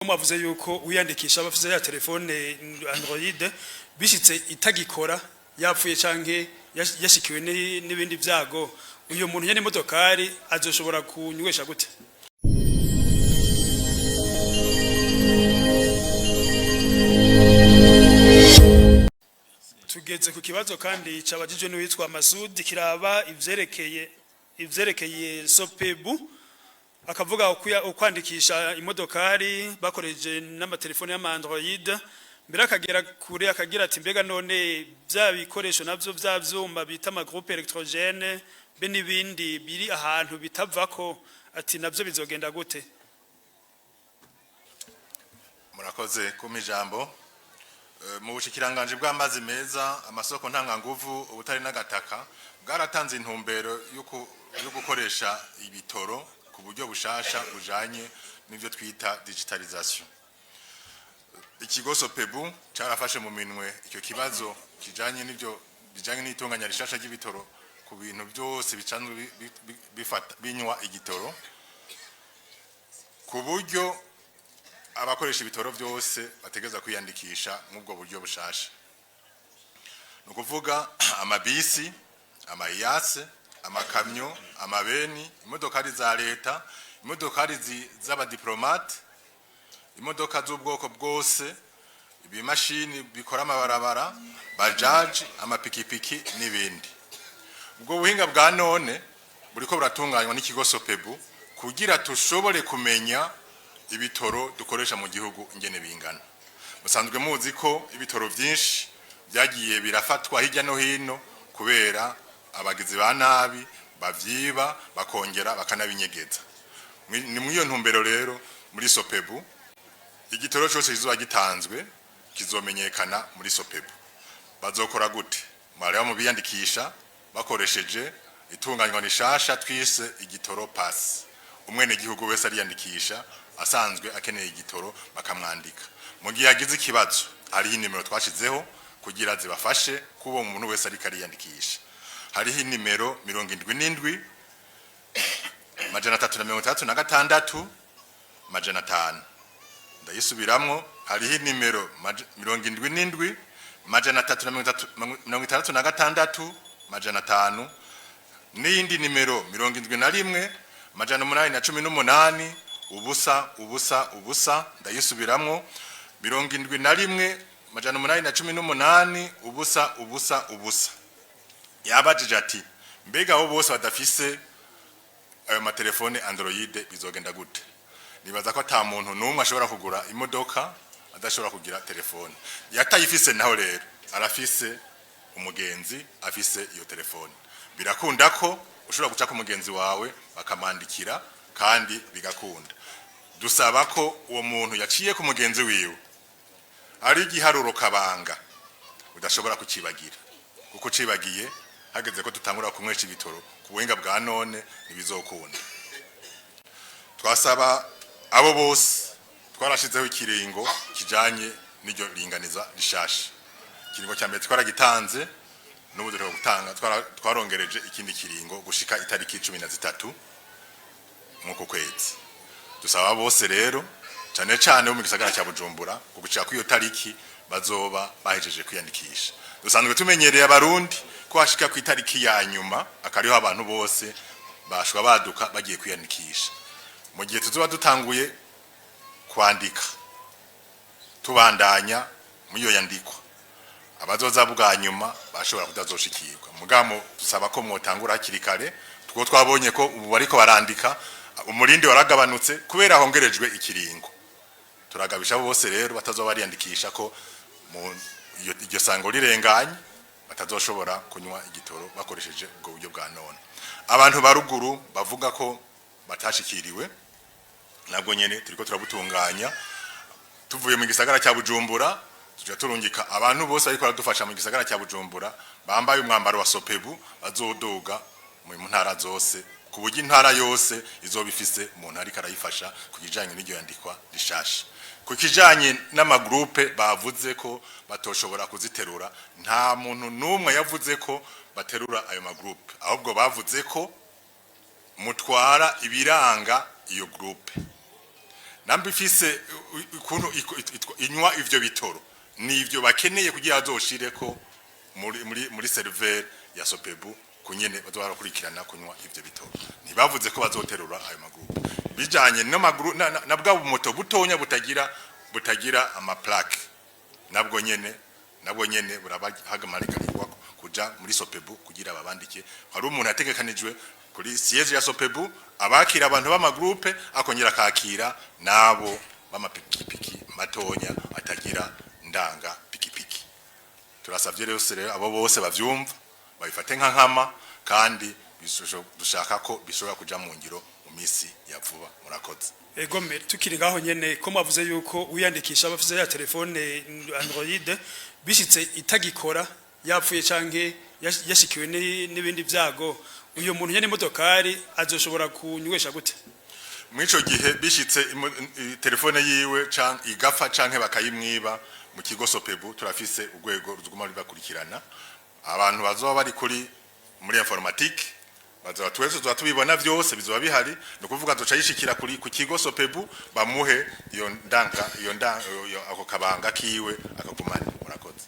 Mwavuze yuko wiyandikisha abafise ya telefone Android, bishitse itagikora, yapfuye canke yashikiwe n'ibindi vyago, uyo muntu nyene imodokari azoshobora kunywesha gute? Tugeze ku kibazo kandi cabajijwe n'uwitwa Masudi, kiraba ivyerekeye Sopebu. Akavuga ukwandikisha imodokari bakoreje n'amatelefone y'ama Android. Mbere akagera kure, akagira ati: "Mbega none bya bikoresho navyo, bya vyuma bita ama groupe électrogène be n'ibindi biri ahantu bitavako," ati "navyo bizogenda gute?" Murakoze kumpa ijambo. Mu bushikiranganje bw'amazi meza, amasoko ntanganguvu, ubutare n'agataka, bwaratanze intumbero yo gukoresha ibitoro ku buryo bushasha bujanye n'ivyo twita digitalisation. Ikigo Sopebu carafashe mu minwe icyo kibazo kijanye n'ivyo bijanye n'itunganya rishasha ry'ibitoro ku bintu byose bicanzwe bifata binywa igitoro, ku buryo abakoresha ibitoro byose bategereza kwiyandikisha mw'ubwo buryo bushasha. Ni ukuvuga amabisi, amaHiace, amakamyo, amabeni, imodokari za leta, imodokari z'abadiplomate, imodoka z'ubwoko bwose, ibimashini bikora amabarabara, bajaji, amapikipiki n'ibindi. Ubwo buhinga bwa none buriko buratunganywa n'ikigo Sopebu kugira tushobore kumenya ibitoro dukoresha mu gihugu ingene bingana. Musanzwe muzi ko ibitoro vyinshi byagiye birafatwa hirya no hino kubera abagizi ba nabi bavyiba, bakongera bakanabinyegeza. Ni muri iyo ntumbero rero muri Sopebu igitoro cyose kizoba gitanzwe kizomenyekana muri Sopebu. Bazokora gute? Mareba mu biyandikisha bakoresheje itunganywa rishasha twise igitoro pass. Umwene gihugu wese ariyandikisha asanzwe akeneye igitoro, bakamwandika. Mu gihe yagize ikibazo, hariho inimero twashizeho kugira zibafashe kuba umuntu wese ariko ariyandikisha. Hariho inimero 77 366 500. Ndayisubiramwo: hariho inimero 77 366 500, n'iyindi nimero 71 818 0 0 0. Ndayisubiramwo: 71 818 0 0 0. Yabajije ati: "Mbega abo bose badafise ayo matelefone Android bizogenda gute?" Nibaza ko ata muntu n'umwe ashobora kugura imodoka adashobora kugira telefone. Yatayifise naho rero arafise umugenzi afise iyo telefone. Birakunda ko ushobora guca ku mugenzi wawe bakamwandikira kandi bigakunda. Dusaba ko uwo muntu yaciye ku mugenzi wiwe ari igiharuro kabanga udashobora kucibagira, kuko ucibagiye, hageze ko dutangura kunywesha ibitoro ku buhinga bwa none, ntibizokunda. Twasaba abo bose, twarashizeho ikiringo kijanye n'iryo ringaniza rishasha. Ikiringo cya mbere twaragitanze, n'ubu duheruka gutanga, twarongereje ikindi kiringo gushika itariki 13 mw'uku kwezi. Dusaba bose rero, cane cane bo mu gisagara cya Bujumbura, gushika kuri iyo tariki bazoba bahejeje kwiyandikisha. Dusanzwe tumenyereye Abarundi ko hashika ku itariki ya nyuma akariho abantu bose bashwa baduka bagiye kwiyandikisha. Mu gihe tuzoba dutanguye kwandika, tubandanya muri iyo yandikwa, abazoza bwa nyuma bashobora kutazoshikirwa. Mugamo dusaba ko mwotangura hakiri kare, two twabonye ko ubu bariko barandika, umurindi waragabanutse kubera hongerejwe ikiringo. Turagabisha bose rero batazoba bariyandikisha ko mu iryo sango rirenganye batazoshobora kunywa igitoro bakoresheje ubwo buryo bwa none. Abantu baruguru bavuga ko batashikiriwe, nabwo nyene turiko turabutunganya. Tuvuye mu gisagara cya Bujumbura, tuja turungika abantu bose ariko baradufasha mu gisagara cya Bujumbura bambaye umwambaro wa Sopebu, bazoduga mu ntara zose, ku buryo intara yose izoba ifise umuntu ariko arayifasha ku kijanye n'iryo yandikwa rishasha. Ku kijanye n'amagroupe bavuze ko batoshobora kuziterura, nta muntu n'umwe yavuze ko baterura ayo magroupe, ahubwo bavuze ko mutwara ibiranga iyo groupe. Namba ifise ukuntu inywa ivyo bitoro, nivyo bakeneye kugira azoshireko muri serveur ya SOPEBU, kunyene bazoba barakurikirana kunywa ivyo bitoro. Ntibavuze ko bazoterura ayo ma groupes bijanye n'amaguru na bwa bumoto butonya butagira ama plaque. Nabwo nyene burabahagamarikarwa kuja muri SOPEBU kugira babandike. Hari umuntu ategekanijwe kuri siège ya SOPEBU abakira abantu b'ama groupes, akongera akakira nabo b'amapikipiki matonya atagira ndanga pikipiki. Turasavye rero abo bose bavyumva babifate nka nkama, kandi dushaka ko bishobora kuja mu ngiro mu misi ya vuba. Murakoze. Egome, tukiri ngaho nyene, ko mwavuze yuko wiyandikisha abafise ya telefone Android, bishitse itagikora, yapfuye canke yashikiwe n'ibindi vyago, uyo muntu nyene imodokari azoshobora kunywesha gute? Mw'ico gihe bishitse telefone yiwe igapfa canke bakayimwiba, mu kigo SOPEBU turafise urwego ruguma rubakurikirana. Abantu bazoba bari muri informatique bazoba, twese tuzoba tubibona, vyose bizoba bihari. Ni ukuvuga azoca yishikira ku kigo SOPEBU, bamuhe iyo ndanga, iyo ndanga, ako kabanga kiwe akagumana. Murakoze.